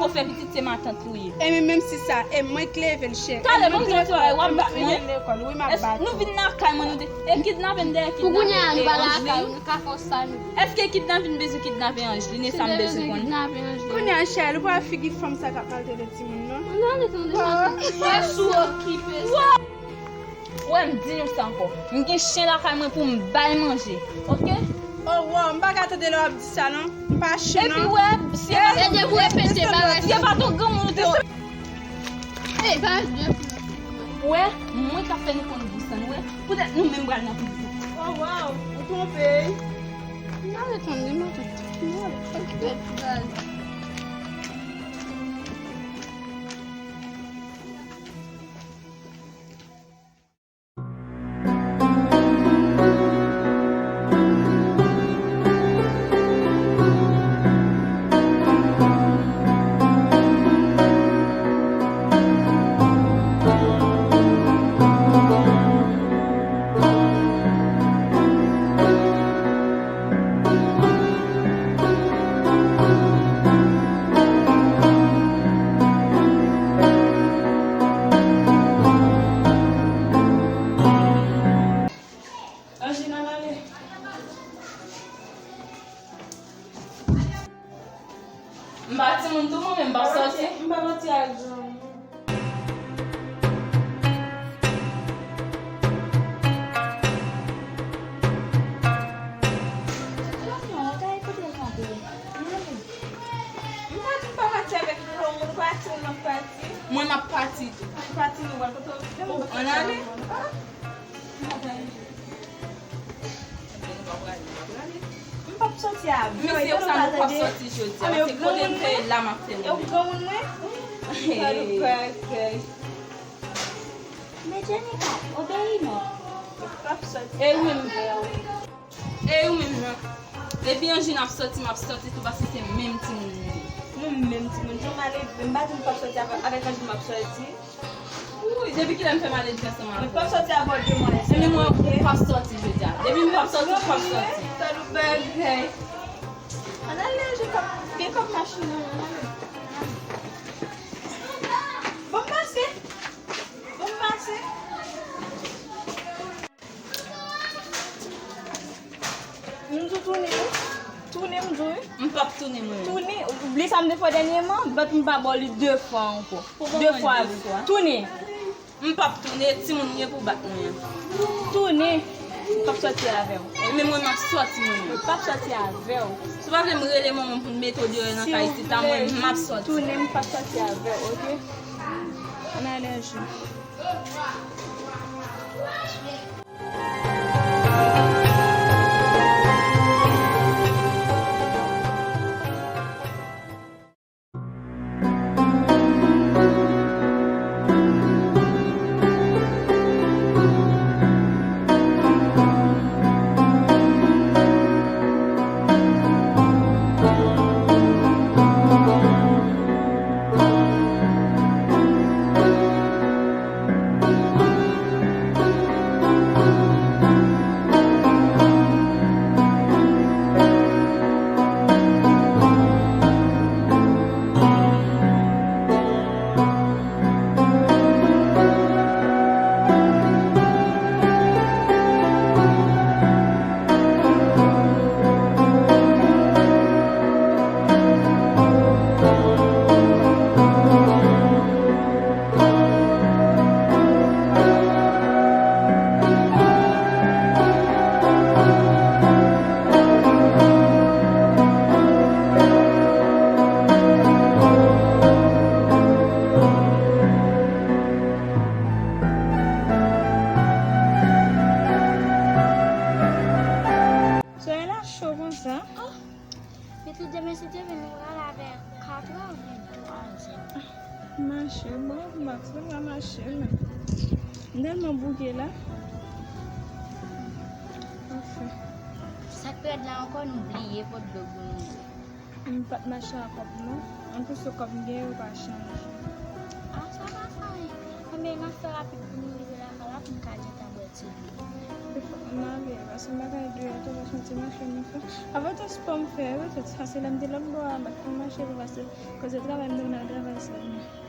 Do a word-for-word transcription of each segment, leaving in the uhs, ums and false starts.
Ou fè pitit se matant ou ye. E men menm si sa, e mwen k leve l chè. Talè, bon, jan travay, w ap bat mwen. Lekòl, wi, m ap bat ou. Nou vin lakay mwen, nou te, e kidnape m dèyè kidnape. Pou kounye a, nou pa lakay, nou ka fè sa, nou. Èske kidnape m bezwen kidnape Angeline, e sa m bezwen konnen. Kounye a, chè, ou pa figi fanm sa k ap maltrete timoun, non? Ann ale tande, matant. Wè sou okipe sa. Wè, m di nou sa ankò. M gen chen lakay mwen pou m bay manje. Oke? Oh, wow, m pa ka tande lè w ap di sa, non. M pa chen, non. Epi, wè, si e pa. E depi w repete bagay, si e pa t yon granmoun ou te. Ey, pa jwe pou nou. Wè, mwen k ap fè nou konn gou san nou, wè. Poutèt nou menm pral nan prizon. Oh, wow, ou twonpe. M pa reponn li, m pa reponn. M pa reponn. Anjina, n ale. M pa timoun tou, mwen menm, m pa sòti. M pa pati ak granmoun. M pa di m pa pati avèk granmoun, ou pa timoun, m ap pati. Mwen, m ap pati tou. Ou pati, nou wè kote w vle, m pati avèk granmoun. M p ap sòti avè w. Mesye, ou sa nou p ap sòti jodi a. Paske kote m te ye la, m ap fè nou. E w granmoun mwen? Gad yon bagay. Men Jenika, obeyi non. M p ap sòti avè w. E ou menm nan? Depi Anjina ap sòti, m ap sòti tou, paske se menm timoun nou ye. Nou menm timoun. Jan w malelve, m pa di m p ap sòti avè, avèk Anjina m ap sòti. Wi, depi kilè m fè maledve ansanm avè w? Mwen p ap sòti avè w demwazèl. Ebyen mwen, ou p ap sòti jodi a. Depi m p ap sòti, ou p ap sòti. Tèl bagay. Ann ale, je kòb, gen kòb machin nan, ann ale. Ann ale. Bon, m pase. Bon, m pase. M di w tounen wi. Tounen m di w wi. M p ap tounen mwen menm. Tounen, oubli sa m te fè w dènyèman, but m pa ba w li de fwa ankò. De fwa vre. Tounen. M p ap tounen, timoun gen pou bat mwen an. Tounen. M p ap sòti avè w. Men mwen m ap sòti mwen menm. M p ap sòti avè w. Si w pa vle m rele manman m pou n mete w deyò nan kay isit la, mwen m ap sòti. Tounen, m p ap sòti avè w, oke? Ann ale Anjou. Solèy la cho konsa. Pitit, demen si Dye vle, nou pral avè katran oubyen twazè. Mache, bon, max, mwen pa mache menm. M tèlman bouke la. Anfen. Sa k pi rèd la ankò, nou bliye pot dlo pou nou bwè. M pa t mache ak kòb non. Anplis, se kòb m gen yo pa chanje. A, sa pa fè anyen. Konbyen n ap fè rapid pou nou rive lakay la pou n ka gentan bwè. Defwa m lave, paske m pa ka dwe a tou, paske m ti mache m fè. Avan tou spò m fè, wi, tout sa, se lè m te lòt bò a, m pa t konn mache pou, paske koze travay m te konn al travay sèlman.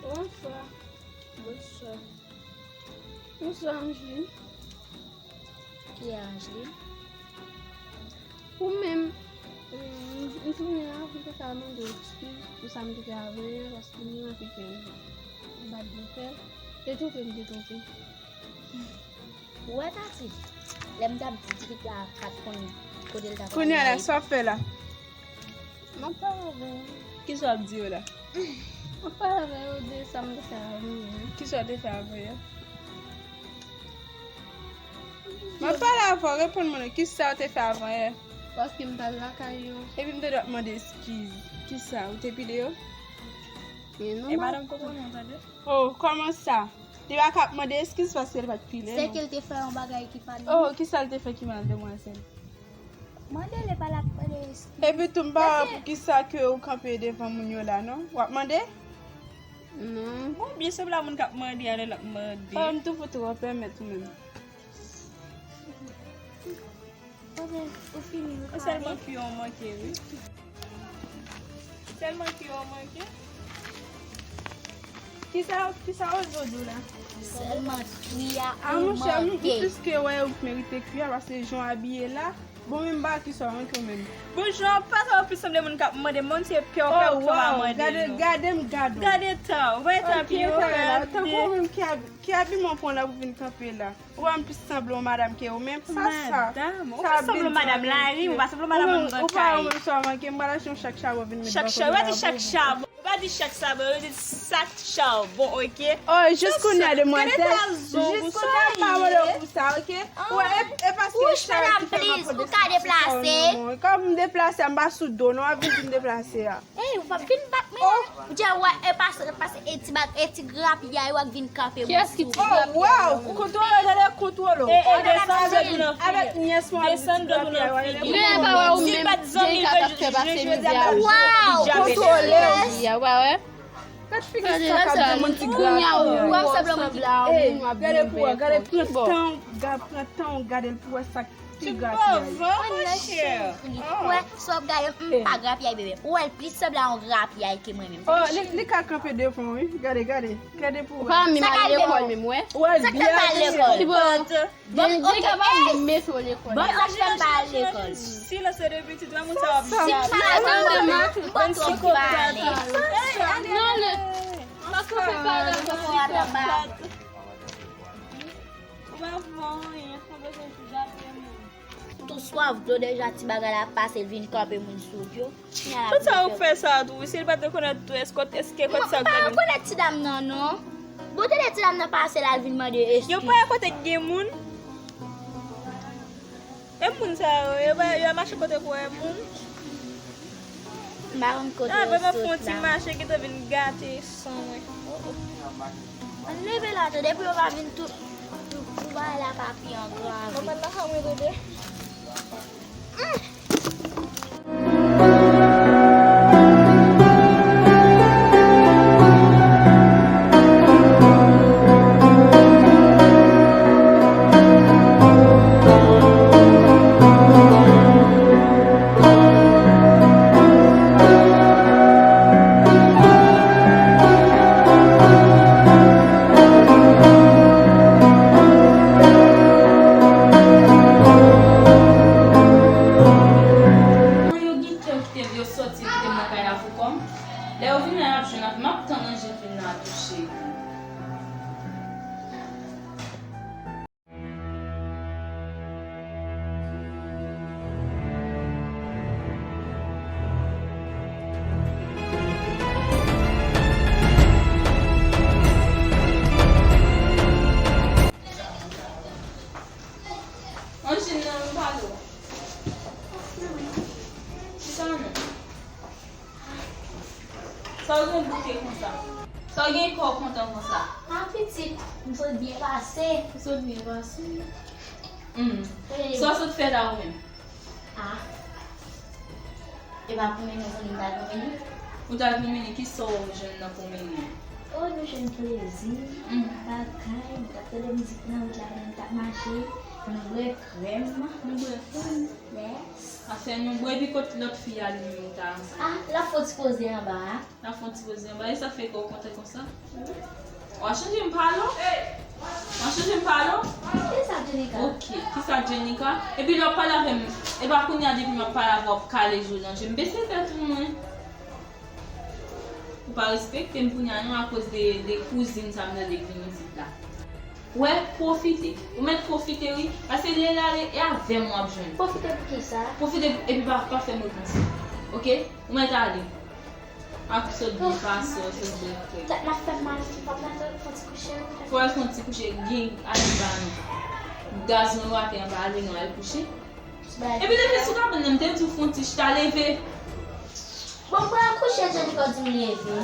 Bonswa. Bonswa. Bonswa, Angeline. Ki Angeline? Ou menm, m, m tounen la, m te ka mande w eskiz pou sa m te fè avan yè, paske m rankite m bat bòkèl, e twonpe m te twonpe. Ou wè Tati, lè m t ap di tipitit la pa t konn kote l ta pral. Kounye a la, sa w ap fè la? M ap pale avè yo. Kisa w ap di yo la? M ap pale avè yo de sa m te fè avan yè. Kisa w te fè avan yè? M ap pale avè w, reponn mwen non, kisa w te fè avan yè? Paske m t al lakay yo. Epi m te dwe ap mande eskiz. Kisa, ou te pile yo? Men non, e madanm konprann ou, tande? Oh, kòman sa? Li pa ka ap mande eskiz paske li pa t pile, non. Se ke l te fè yon bagay ki pa l. Oh, kisa l te fè ki mal, demwazèl? Mande l, epa l ap mande eskiz. Epi tou, m pa wè poukisa ke ou kanpe devan moun yo la, non. W ap mande? Non. Bon, byen sanble a moun k ap mande a lè l ap mande. Oh, m tou fout ou pèmèt ou menm. Ou fini, ou pale. Sèlman kwi an manke, wi. Sèlman kwi an manke. Kisa, kisa Ozo di w la? Sèlman kwi a ou manke. Ah, monchè, m, m plis ke wè ou merite kwi a, paske jan w abiye la. Bon, men m pa kisa w manke ou menm. Bon, jan w pa sa, ou plis sanble moun k ap mande, moun se kè w fè ou k fè w a mande nou. Gade, gade m gade w. Gade tan, ou wè tan pye ou fè. Tankou ou menm ki ab-, ki abiman w pran la pou vin kanpe la. Ou wè m plis sanble yon madanm ke ou menm. Sa, sa, madanm, ou pa sanble yon madanm lari, ou pa sanble yon madanm anndan kay. Ou pa wè sa manke, m pral achte yon chak chabon vin met bò kote la pou ou. Chak chabon, yo pa di chak chabon, yo pa di chak chabon, yo di sak chabon, oke? Oh, jis kounye a, demwazèl, jis kounye a, m pa mande w pou sa, oke? Ou wè, e, e paske ou chal ki fè m ap mande sak chabon. Kòm m deplase a, m pa sou do, non, w ap vin, vin deplase a. Ey, ou p ap vin bat mwen non. Ou djè wè, e pase, pase, e ti bag, e ti grapyay, w ap vin kanpe mwen sou. Kiyès ki ti grapyay? Oh, wow, kontwole, gade kontwole. E, e, desann do nou nan figi. Avèk nyès mwen, desann do nou nan figi. Gen pa wè ou menm, Jerika t ap fè pase mizè a. Wow, kontwole. Jodi a, w pa wè? Gad figi sa k ap di moun ti grapyay. Ou ap sanble yon moun ki, ey, gade pou wè, gade, pran tan, gade, pran tan w gade l pou wè sa k Ti grapyay. Wè, sa w ap gade, m pa grapyay, bebe. Ou wè l plis sanble a yon grapyay ke mwen menm. Oh, li, li ka kanpe devan w, wi. Gade, gade. Gade pou wè. Ou pa menm al lekòl menm, wè. Ou wè l byen abiye. Ki bò? Bon, oke, pa menm mete w lekòl. Bon, sa k fè m pa al lekòl. Silans de pitit, wè moun sa w ap di. Si m pa tande m, m poko pale. Non, le, paske w fè pale, paske w fè pale. Ou pa fè anyen, ou bezwen jape moun. Tou swav dlo deja, ti bagay la pase, l vin kanpe moun sou yo. Tout sa ou fè sa tou, wi, si l pa t rekonèt tou, èske, èske kot sa. M pa rekonèt ti dam nan, non. Bon, tande ti dam nan pase la, l vin mande eskiz. Yo pa wè kote k gen moun. E moun sa yo, yo pa, yo mache kote pou wè moun. M pa konn kote yo sot la. Vrèman fè yon ti mache ki te vin gate san mwen. Oh, oh. Ann leve la, tande, pou yo pa vin tou, tou, tou bagay la pa pi angrave. Mwen pa nan ka mwen, tande. M sot byen pase. M sot byen pase. Hmm. Sa w sot fè la ou menm? Ah. E pa pou mennen, ou konnen m ta vin mennen? Ou ta vin mennen, kisa w jwenn nan pou mennen? Oh, nou jwenn plezi, bagay, m t ap tande mizik nan wout la pandan m t ap mache. Nou bwè krèm. Nou bwè krèm? Yes. Afè nou bwè, epi kot lòt fi a li menm ou ta ansanm? Ah, l ap fè yon ti poze anba a. L ap fè yon ti poze anba. E sa fè kè w kontan konsa? Wi. W ap chanje m pale w? W ap chanje m pale w? Kisa Jenika? Ok, kisa Jenika? Epi lè w ap pale avè m, e pa kounye a depi m ap pale avè w, w ap kale je w nan je m. Bese tèt ou mwen. Ou pa respekte m kounye a non, akoz de, de kouzin sa m tande k vin isit la. Wè, pwofite. Ou mèt pwofite wi, paske lè l ale, e avè m w ap jwenn. Pwofite pou kisa? Pwofite epi pa, pa fè m reponn. Ok? Ou mèt ale. Ak sot byen pase, sot byen fre. Tèt m ap fè m mal, m p ap mèt fè ti kouche. Fò al fè yon ti kouche, gen al anba non. Gaz mwen wate anba, ale non, al kouche. Epi leve sou kabann nan, m te di w fè yon ti chita, leve. Bon, m pral kouche, Jenika di m leve.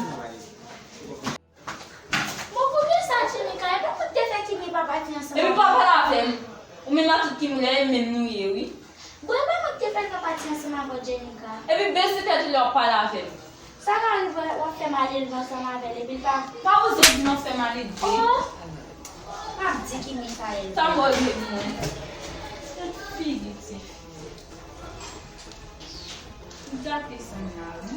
Bon, poukisa Jenika? E pa mwen ki te fè Kimi pa pati ansanm avè w? Epi pa pale avè m. Ou menm ak tout Kimi w la, e menm nou ye, wi. Bon, e pa mwen ki te fè l pa pati ansanm avè w, Jenika. Epi bese tèt ou lè w ap pale avè m. Sa ka rive w ap fè m ale leve ansanm avè l, epi l pa. Pa oze di m ap fè m ale de. Oh! M ap di Kimi sa lè l vini. Sa m oze di mwen. Tout figi ti fi. Gate san la, wi.